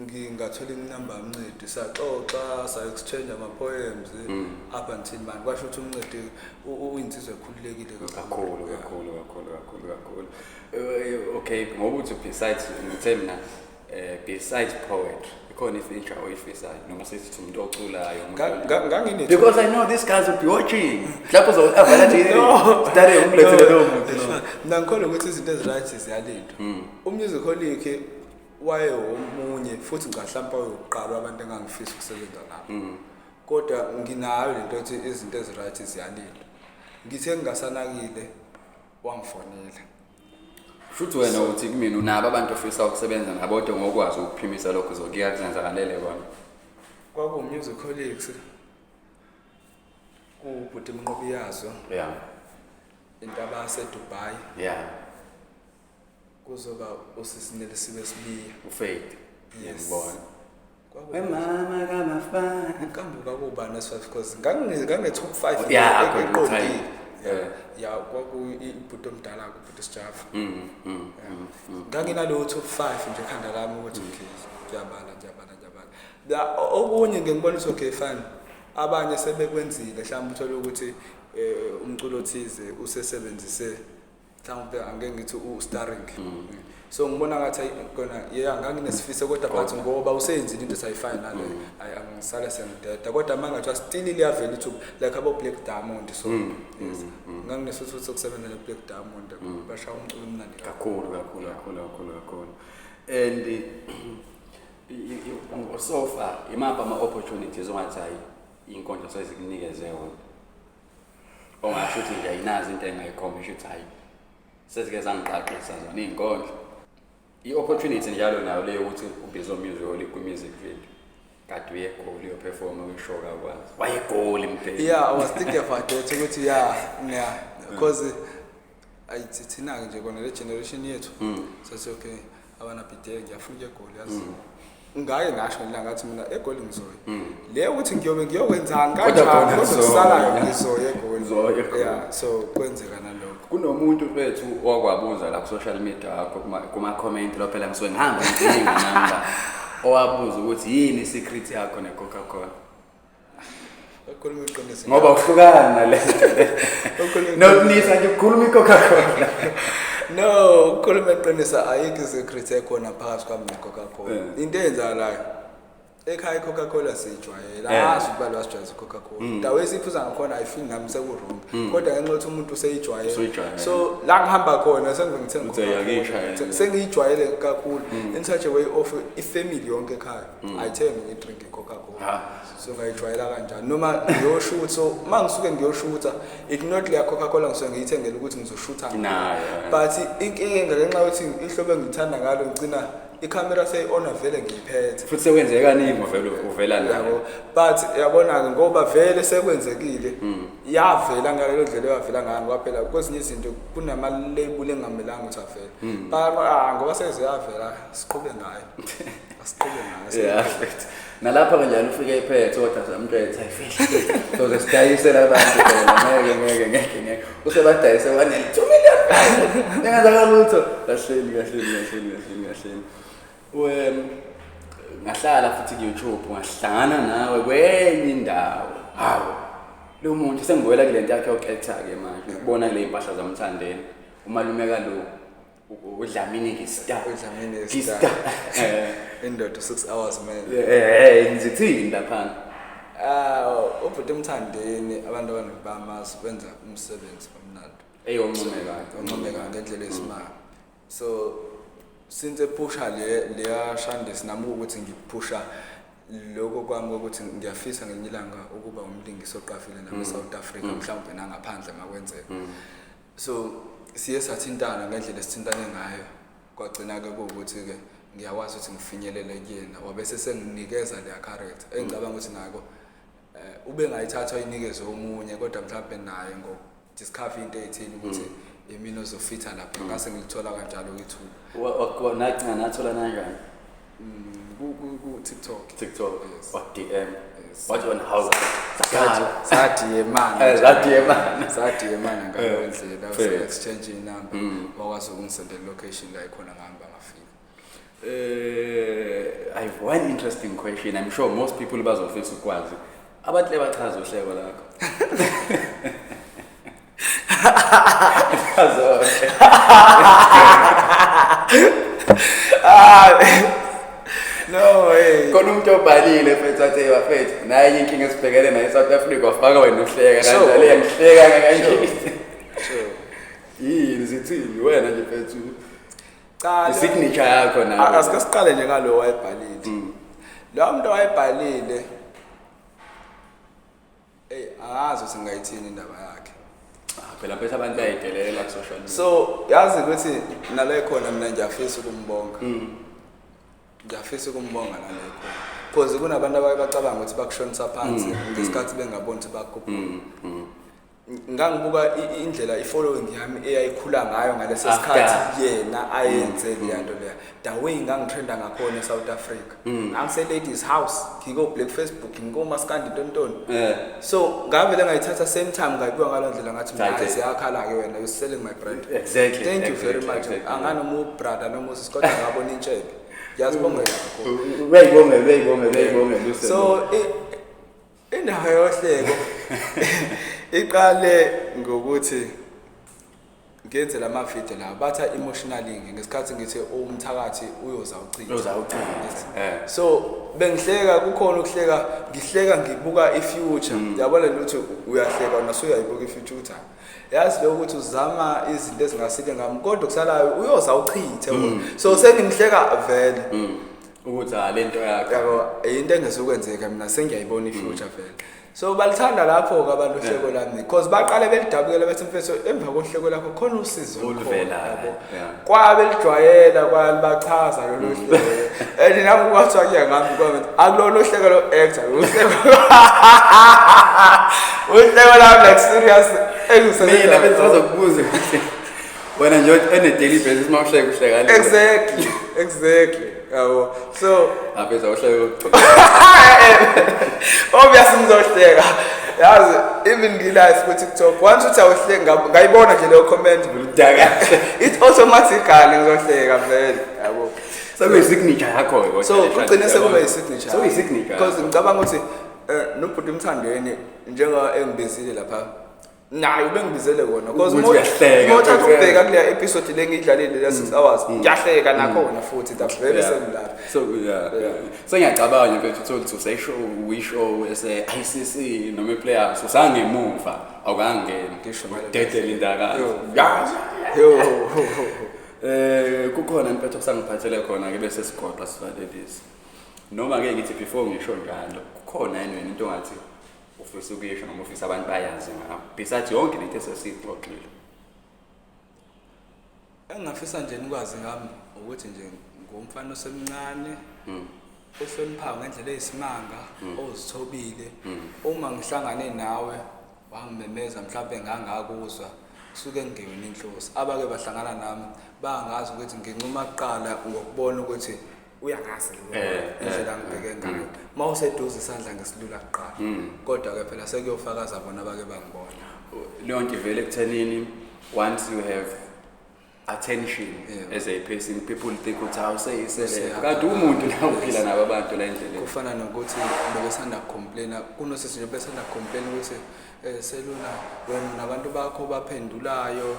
ngingathola inamba yomncidi, saxoxa, sa-exchange ama-poems up until manje. Kwasho ukuthi uMncidi uyinsizwa ekhululekile. Kakhulu, kakhulu, kakhulu, kakhulu, kakhulu. Okay, ngoba uthi besides, ngithe mina besides poetry ikhona i-feature oyifisayo noma sithi umuntu oculayo, because I know these guys will be watching, mhlawumbe uzoavela nje stare ungilethele lowo muntu lo. Mina ngikholwa ukuthi izinto ezi-right ziyalindwa. UMusicaholic waye omunye futhi mhlawumbe wayokuqala abantu engangifisa ukusebenza nabo, kodwa nginayo lento yokuthi izinto ezi-right ziyalindwa. Ngithe ngingasanakile wangifonela. Futhi wena uthi kumina unabo abantu ofisa ukusebenza nabo, kodwa ngokwazi ukuphimisa lokho uzokuya kuzenzakalele kona. Kwakuwu-Musicaholics, kuwubhuti Mnqobiyazo, into abaseDubai, kuzoba usisinelisiwe Sibiya. UFaith. Yes. Ngiyambona wemama kamafana. Kambe kwakubani esifive? Because ngange-top five Khona eqondile. time. Ya, kwaku ibhuti omdala, ubhuti Sijava. Nganginalowo top five nje ekhanda lami ukuthi okay, ngiyabala, ngiyabala, ngiyabala. Okunye ngike ngibona ukuthi okay, fine, abanye sebekwenzile, mhlawumbe uthole ukuthi umculo othize usesebenzise, mhlawumbe angeke ngithi u-starring, so ngibona ngathi ayi, kona yeah, nganginesifiso kodwa but ngoba useyenzile into esayifana nale, ayi, angisale sengideda. Kodwa uma ngathiwa still liyavela ithuba like abo Black Diamond, so yes, nganginesifiso sokusebenza ne-Black Diamond, bashaya umculo omnandi. Kakhulu, kakhulu, kakhulu, kakhulu, kakhulu. And so far imaphi ama-opportunities ongathi hayi, iy'nkondlo sezikunikeze wona, ongasho ukuthi nje ayinazo into engayikhomba isho ukuthi hayi, sezike zangiqaqisa zona iy'nkondlo, i-opportunity njalo nayo leyo ukuthi ubhizi oMusicaholic kwi-music video, kade uye eGoli uyoperforma kwi-show kakwazi wayeGoli mphela? Yeah, I was thinking about that ukuthi yeah, because ayithi thina-ke nje kona le generation yethu sathi okay, abanabhideke, ngiyafuna ukuya eGoli, yazi. Ngake ngasho nila ngathi mina eGoli ngizoya le ukuthi ngiyobe ngiyokwenzani Kodwa kanjani khona kodwa uzoya. kusalayo ngizoya eGoli. Uzoya eGoli. Yeah, so kwenzeka nalokho. Kunomuntu mfethu owakwabuza la ku-social media wakho, kuma-comment lo, phela ngisuke ngihamba ngidinga namba, owabuza ukuthi yini i-secret yakho ne-Coca-Cola. Ukhuluma iqiniso. Ngoba uhlukana nale nto le. Nokunisa nje ukukhuluma i-Coca-Cola. No, ukukhuluma iqiniso, ayikho i-secret ekhona phakathi kwami ne-Coca-Cola. Into eyenzakalayo ekhaya, i-Coca-Cola siyijwayele. Azi ukuba lwasijwayeza i-Coca-Cola. Indawo esiyiphuza ngakhona ayifini nami seku-wrong, kodwa ngenxa yokuthi umuntu useyijwayele. Usuyijwayele. So la ngihamba khona sengive ngithenga Uthe i-Coca-Cola. akuyishayele. Sengiyijwayele kakhulu in such a way of ifamily yonke ekhaya ayithengi ngidrink i-Coca-Cola. So ngayijwayela kanjani noma ngiyoshutha. So uma ngisuke ngiyoshutha, it not leya Coca-Cola ngisuke ngiyithengele ukuthi ngizoshutha Nayo, but inkinga ngenxa yokuthi ihlobo engiyithanda ngalo, ngigcina ikhamera seyi-ona vele ngiyiphethe. Futhi sekwenzeka kaningi uvele uvela nayo. Yabo, but yabona-ke, ngoba vele sekwenzekile, yavela ngalelo ndlela eyavela ngayo, ngoba phela kwezinye izinto kunama-label engamelanga ukuthi avele. But ah, ngoba seze yavela, siqhube ngayo, asiqhube ngayo. Yeah, futhi nalapha kanjani ufike iphethe, kodwa samthethe ayifihle, soze sidayisele abantu phela. Ngeke, ngeke, ngeke, ngeke, usebadayise wanele 2 million bengenzaka lutho. Kahleni, kahleni, kahleni, kahleni, kahleni. Ngahlala futhi ku-YouTube, ngahlangana nawe kwenye indawo. Hawu, lo muntu, sengibuyela kule nto yakhe yoku-actor-ke manje, ukubona kule mpahla zamthandeni umalume kalo uDlamini nge-star. UDlamini Nge-star. nge-star. Indoda 6 hours man. Ngizithini laphana? Ah, ubhuti Emthandeni, abantu abaningi bamazi, wenza umsebenzi omnandi. Eyi, oncomekayo. Oncomekayo ngendlela esimanga. So since ephusha le leya shandisi, nami ukuthi ngiphusha lokho kwami ukuthi ngiyafisa ngelinye ilanga ukuba umlingisi oqavile nami eSouth Africa, mhlawumbe nangaphandle makwenzeka. So siye sathintana ngendlela esithintane ngayo, kwagcina-ke kuwukuthi-ke ngiyakwazi ukuthi ngifinyelele kuyena, wabe senginikeza leya character engicabanga ukuthi nako ube ngayithatha ayinikeze omunye, kodwa mhlawumbe naye ngo-discover into ey'thile ukuthi imina ozofitha lapha, ngase ngilithola kanjalo ithuba. Nagcina nathola kanjani? Ku-TikTok. TikTok? Yes. Wa DM? Yes. Wathi wena hawu, sakhala. Sadiyemana. Zadiyemana. Sadiyemana ngaleyo ndlela. Fair. Exchange inamba, wakwazi ukungisendela location la ikhona, ngahamba ngafika. I have one interesting question. I'm sure most people bazofisa ukwazi. Abantu bachaza uhleko lakho. Chaza. Ah, no way. Khona umuntu obhalile mfethu, wathi, "Hey bafethu, naye inkinga esibhekene nayo eSouth Africa, wafaka wena uhleka kanjalo, yangihleka kanje." Sure. Yini, sithini wena nje mfethu? Cha, I-signature yakho nawe. Asike siqale nje ngalo wayebhalile. Lo muntu wayebhalile, ey, angazi ukuthi ngingayithini indaba yakhe. Ah, phela mfethu abantu bayayidelela ku social media. So yazi ukuthi nale khona mina ngiyafisa ukumbonga. Ngiyafisa ukumbonga nale khona. Because kunabantu abaye bacabanga ukuthi bakushonisa phansi ngesikhathi bengaboni ukuthi bakukhuphula. Ngangibuka indlela i-following yami eyayikhula ngayo ngaleso After. sikhathi yena ayenze leya nto leya, the way ngangitrenda ngakhona e-South Africa, ngangise-ladies house, ngiko-black Facebook, ngikomaskandi, ntontoni. So ngavele ngayithatha same time, ngayibuka ngalo ndlela, ngathi mina, Thathe. "Hayi, ziyakhala-ke wena, you selling my brand." Exactly, Thank you very exactly, much. Anganoma ubrother noma usisi, kodwa ngabona intshebe, ngiyazibongela kakhulu. Uyayibongela, uyayibongela, uyayibongela. So indawo yohleko iqale ngokuthi ngenze lama video lawa batha emotionally ngesikhathi ngithi umthakathi uyoza uchitha. Uyoza uchithe, eh. So bengihleka, kukhona ukuhleka, ngihleka ngibuka i-future, yabona nje ukuthi uyahleka wena usuyayibuka i-future ukuthi hayi, yazi lokho ukuthi uzama izinto ezingasile ngami, kodwa kusalayo uyoza uchithe wena. So sengimhleka vele. Ukuthi ha, lento yakho. Yabo, into engezukwenzeka, mina sengiyayibona i-future vele. So balithanda lapho-ke abantu uhleko lami, because baqale belidabukela bethi, mfethu, emva kohleko lakho khona usizo olukhona," Oluvelayo, yabo. Kwabe lijwayela, kwalibachaza lolu hleko, and nami kwathiwa kuya ngami kwami akulona uhleko lo-actor, uhleko lami like serious Mina engisebenza. bengisazokubuza ukuthi wena nje on a daily basis uma uhleka, uhleka le. Exactly, yabo, so Aphetha uhleko kokugcina. Obviously ngizohleka. Yazi, even ngi-live ku-TikTok, once uthi awuhleki, ngayibona nje leyo comment, it automatically ngizohleka vele, yabo. Sekuyi-signature yakho-ke kodwa So le kugcine Shandies, sekube yabona? yi-signature. Sekuyi-signature. Because ngicabanga ukuthi nobhuti uMthandeni, njengoba engibizile lapha, naye ubengibizele kona because Ukuthi uyahleka, uma uthatha mfethu. ukubheka kuleya episode le ngiyidlalile le 6 hours, ngiyahleka nakhona futhi the very same lapha. So yeah, yeah. So ngiyacabanga mfethu, uthole ukuthi usayishow, wishow ese-ICC noma i-players usangemuva, awukangeni. Ngisho ngale. Udedele indakazi. Yo. Yo. Kukhona mfethu okusangiphathele khona ke bese sigoqa sivalelise. Noma ke ngithi before ngisho njalo, kukhona yini wena into ongathi ufisa ukuyisho noma ufisa abantu bayazi ngawe besides yonke lento esesiyixoxile? Engingafisa nje nikwazi ngami ukuthi nje ngumfana osemncane ohloniphayo ngendlela eyisimanga, ozithobile. Uma ngihlangane nawe wangimemeza mhlawumbe ngangakuzwa, kusuke ngingeyona inhloso. Abake bahlangana nami bangazi ukuthi ngincuma kuqala ngokubona ukuthi uyangazi lo indlela angibheke ngayo. Uma useduze isandla ngesilula kuqala, kodwa-ke phela sekuyofakaza bona abake bangibona. Leyo nto ivele ekuthenini once you have attention as a person, people think ukuthi awuseyiselebhu, kanti umuntu la uphila nabo abantu la endleleni. Kufana nokuthi bebesanda kucomplaina kunosisi nje, besanda kucomplaina ukuthi seluna wena nabantu bakho baphendulayo,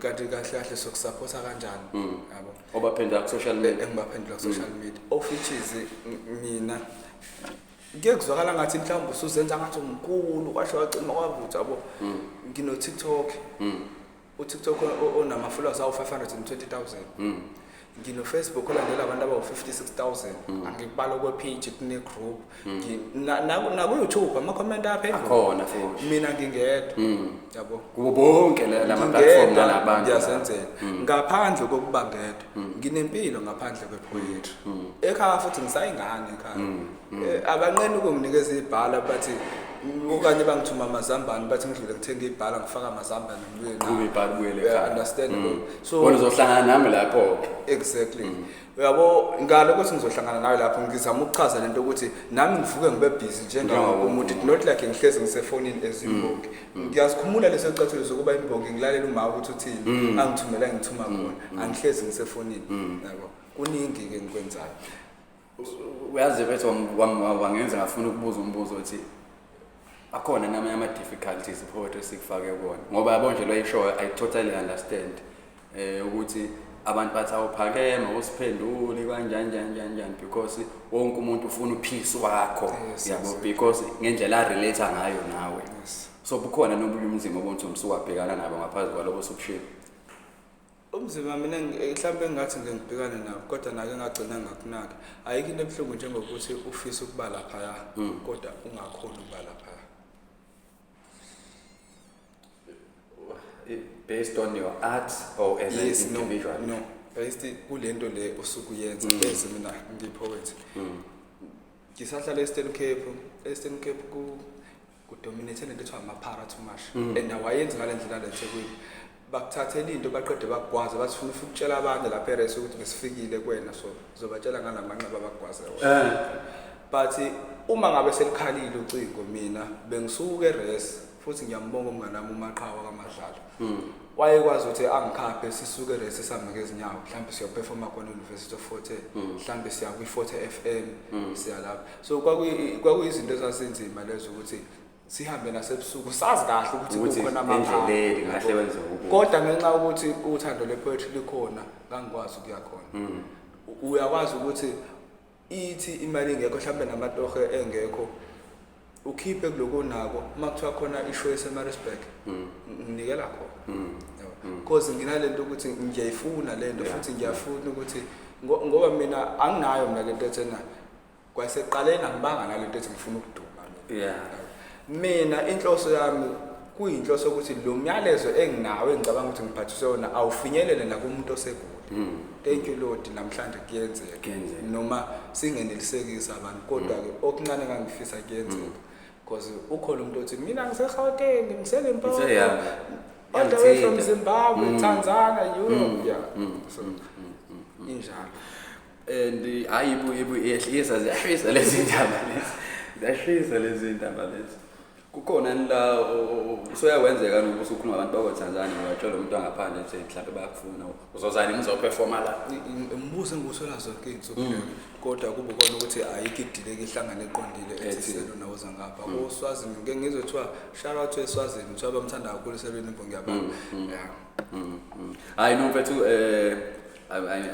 kanti kahle kahle sokusupport kanjani, yabo. Obaphendula ku-social media. Engibaphendula ku-social media, of which is mina kuye kuzwakala ngathi mhlawumbe usuzenza ngathi umkhulu, kwasho wacima kwavutha, yabo. Ngino-TikTok, u-TikTok onama-followers awu-520 000. Ngino-Facebook olandela abantu abawu-56 000. Angikubala kwe-page, kune-group. Naku-YouTube ama-comment aphendula. Akhona futhi. Mina ngingedwa, yabo. Kubo bonke lama platform Ngingedwa, nalabantu. ngiyazenzela. Ngaphandle kokuba ngedwa, nginempilo ngaphandle kwe-poetry. Ekhaya futhi ngisayingane ekhaya. Abanqeni ukunginikeza ibhala bathi, okanye bangithuma amazambane, bathi ngidlule ngithenga ibhala, ngifaka amazambane, ngibuye nawo. Qhuba ibhala ubuyele Yeah, ekhaya. Understandable. So Wena uzohlangana nami lapho-ke. Exactly, uyabo, ngalo ukuthi ngizohlangana nawe lapho, ngizama ukuchaza lento ukuthi nami ngivuke ngibe busy njengawo Njengawo umuntu. wonke. Not like ngihlezi ngisefonini as imbongi. Ngiyazikhumula leso cathulo zokuba imbongi, ngilalela uma ukuthi uthini, angithumela ngithuma khona, angihlezi ngisefonini, yabo. Kuningi-ke ngikwenzayo. Uyazi mfethu, wangenza ngafuna ukubuza umbuzo othi akhona namanye ama-difficulties poetry esikufake kuwona, ngoba yabo nje lo ayishoyo, I totally understand ukuthi abantu bathi awuphakeme, usiphenduli kanjani njani njani njani, because wonke umuntu ufuna upeace wakho, yabo, because ngendlela arelate ngayo nawe. So bukhona nobunye umzimba obonke umsuka nabo ngaphandle kwaloko osukushilo? Umzimba mina mhlawumbe engingathi ngike ngibhekane nabo, kodwa nake ngagcina ngakunaka, ayikho into ebuhlungu njengokuthi ufise ukuba laphaya kodwa ungakhoni ukuba laphaya. Based on your art or as an Yes, no, individual? no, based kulento le osuke uyenza. Bese mina ngiyi-poet, ngisahlala e-Eastern Cape. E-Eastern Cape kudominate lento ethiwa amaphara too much, and awayenzi ngale ndlela le eThekwini. Bakuthathela into, baqede bakugwaze, bathi funa ufike ukutshela abanye lapha eresi ukuthi besifikile kuwena, so uzobatshela ngalamanxeba abakugwaze wona. But uma ngabe selikhalile ucingo, mina bengisuka eres futhi ngiyambonga umngane wami uMaqhawe kaMadlala, wayekwazi ukuthi angikhaphe, sisuke eresi sihambe ngezinyawo, mhlawumbe siyoperforma khona e-University of Fort Hare, mhlawumbe siya kwi-Fort Hare FM, siya lapho. So kwakuyizinto ezazinzima lezo ukuthi sihambe nasebusuku, sazi kahle ukuthi Ukuthi kukhona amaphara. Endleleni ngahle wenze okubi. Kodwa ngenxa yokuthi uthando lwe-poetry likhona, ngangikwazi ukuya khona. Uyakwazi ukuthi ithi imali ingekho, mhlawumbe namatohe engekho, ukhiphe kuloko onako. Uma kuthiwa khona ishow eseMaritzburg, nginikela khona, yabo, because nginalento ukuthi ngiyayifuna lento. Futhi ngiyafuna ukuthi ngoba mina anginayo mina lento ethena kwasekuqaleni, angibanga nalento ethi ngifuna ukuduma mina. Mina inhloso yami kuyinhloso ukuthi lo myalezo enginawo, engicabanga ukuthi ngiphathiswe wona, awufinyelele nakumuntu osegoli. Thank you Lord, namhlanje kuyenzeka. Kuyenzeka. Noma singenelisekisa abantu, kodwa-ke okuncane engangifisa kuyenzeka, because ukhona umuntu othi mina ngiseGauteng, ngiseLimpopo, Ngise- yeah. all the way from Iyangithinta. Zimbabwe, Tanzania, Europe, yeah. So injalo. And hayi, ibu ibu iyashisa, ziyashisa lezi ndaba lezi, ziyashisa lezi ndaba lezi. Kukhona la soyakwenzeka nokuthi ukhuluma abantu bakwaTanzania uyatshela umuntu angaphandle nje mhlawumbe bayakufuna uzozani nizoperforma la. Umbuzo engiwuthola zonke iy'nsuku leyo, kodwa kube kona ukuthi ayikho idileke ihlangane eqondile ethi Ethi. Seluna woza ngapha kuSwazini. Ngike ngizwe kuthiwa shout out to eSwazini, kuthiwa bamthanda kakhulu Seluna imbongi yabantu, yeah. Hayi no mfethu,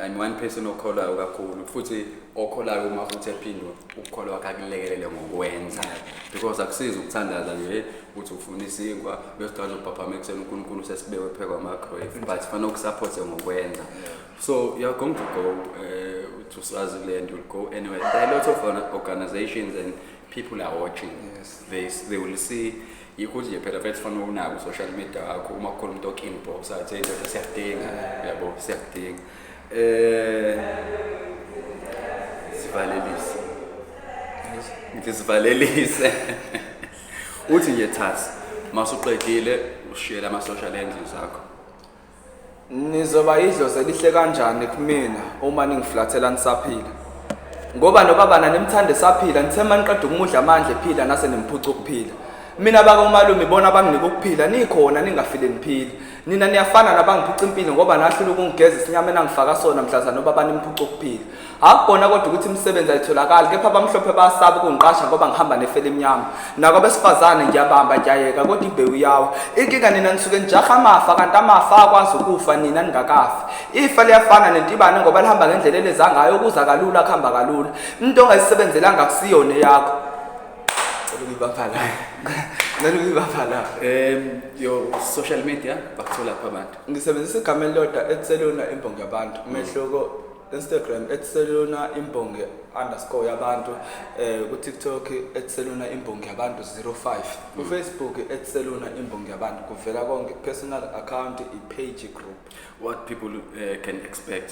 I'm one person okholwayo kakhulu futhi okholayo uma futhi ephindwa ukukholwa kwakhe akulekelele ngokwenza, because akusizi ukuthandaza nje ukuthi ufuna isinkwa bese uqala ubhaphama ekuseni uNkulunkulu sesibekwe phekwa ama-microwave, but fanele ukusupporte ngokwenza. So you're going to go to Swaziland, you'll go anywhere. There are lots of organizations and people are watching. They will see. Yikho nje phela mfethu fanele unake ku-social media wakho uma kukhona umuntu oku-inbox athi, "Hey ndoda, siyakudinga, yabo, siyakudinga." Sivalelise, ngithi sivalelise, uthi nje thasi masuqedile ushiyele ama-social handles akho. Nizoba idlozi elihle kanjani kumina uma ningiflathela nisaphila, ngoba nobaba nanimthande saphila, nithe maniqeda ukumudla amandla ephila nase nimphuca ukuphila. Mina bakomalume ibona banginika ukuphila, nikhona ningafile niphila. Nina niyafana nabangiphuca impilo ngoba nahlula ukungigeza isinyama enangifaka sona mhlazana nobaba nimphuca ukuphila. Akubona kodwa ukuthi imisebenzi ayitholakali, kepha abamhlophe bayasaba ukungiqasha ngoba ngihamba nefele emnyama. Nako abesifazane ngiyabamba ngiyayeka kodwa imbewu yawa. Inkinga nina nisuke nijaha amafa, kanti amafa akwazi ukufa nina ningakafi. Ifa liyafana nentibane ngoba lihamba ngendlela eleza ngayo, ukuza kalula kuhamba kalula. Into ongayisebenzelanga akusiyona eyakho. Cela ukuyibamba la, cela ukuyibamba la. Your social media, bakuthola phi abantu? Ngisebenzisa igama elilodwa, @Seluna imbongi yabantu. Umehluko, Instagram @SelunaImbongi_yabantu, ku TikTok @SelunaImbongiYabantu05, ku Facebook @SelunaImbongiYabantu. Kuvela konke, personal account, i-page, group. What people can expect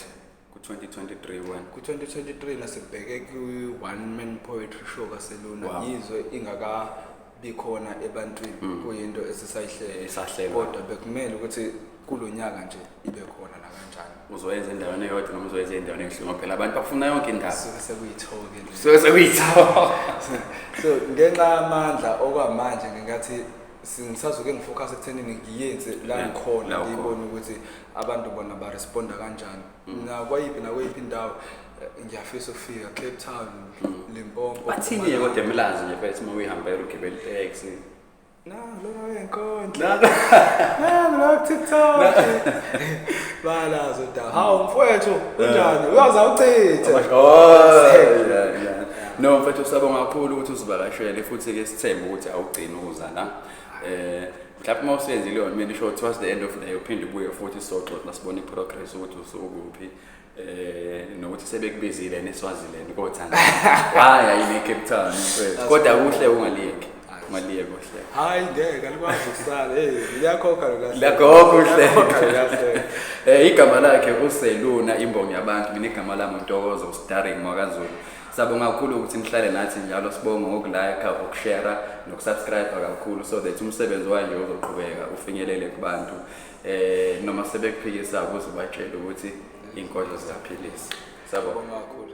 ku-2023 wena? Ku-2023 nasibheke kwi-one man poetry show kaSeluna. Yizwe ingakabi khona ebantwini, kuyinto esisayihlela. Esahlelwa. Kodwa bekumele ukuthi kulo nyaka nje ibe khona nakanjani. Uzoyenza endaweni eyodwa noma uzoyenza endaweni ehlukene? Phela abantu bafuna yonke indawo. Suke sekuyithoke le. Suke sekuyitho. So ngenxa yamandla okwamanje ngingathi ngisazoke ngifocus ekuthenini ngiyenze la ngikhona, la ukhona. Ngiyibone ukuthi abantu bona baresponda kanjani nakwayiphi indawo. Ngiyafisa ukufika Cape Town, Limpopo. Bathini-ke kodwa eMlazi nje mfethu uma uyihambela ugibela iteksi? Nangu lona wenkondlo, nangu lo TikTok, balazo da. Hawu mfowethu, unjani? Uyaza uchithe. Oh, yeah. No mfethu, sabonga kakhulu ukuthi uzivakashele futhi-ke sithembe ukuthi awugcini ukuza la. Mhlawumbe uma usuyenzile yona mina isho towards the end of the year uphinde ubuye futhi sizoxoxa nasibone i-progress ukuthi usukuphi nokuthi sebekubizile neSwaziland koTanzania. Hayi, ayine Cape Town mfethu. Kodwa kuhle ungaliyeki. Ungaliyeki uhle. Hayi ngeke, alikwazi ukusala. Hey, liyakhokha lo kahle. Liyakhokha uhlelo. Liyakhokha lo kahle. Igama lakhe uSeluna imbongi yabantu, mina igama lami uNtokozo Starring wakaZulu. Sabonga kakhulu ukuthi nihlale nathi njalo, sibonga ngokulike, ukushare nokusubscribe kakhulu so that umsebenzi wanje uzoqhubeka ufinyelele kubantu. Noma sebekuphikisa ukuze ubatshele ukuthi inkondlo ziyaphilisa. Sabonga. Sibonga kakhulu.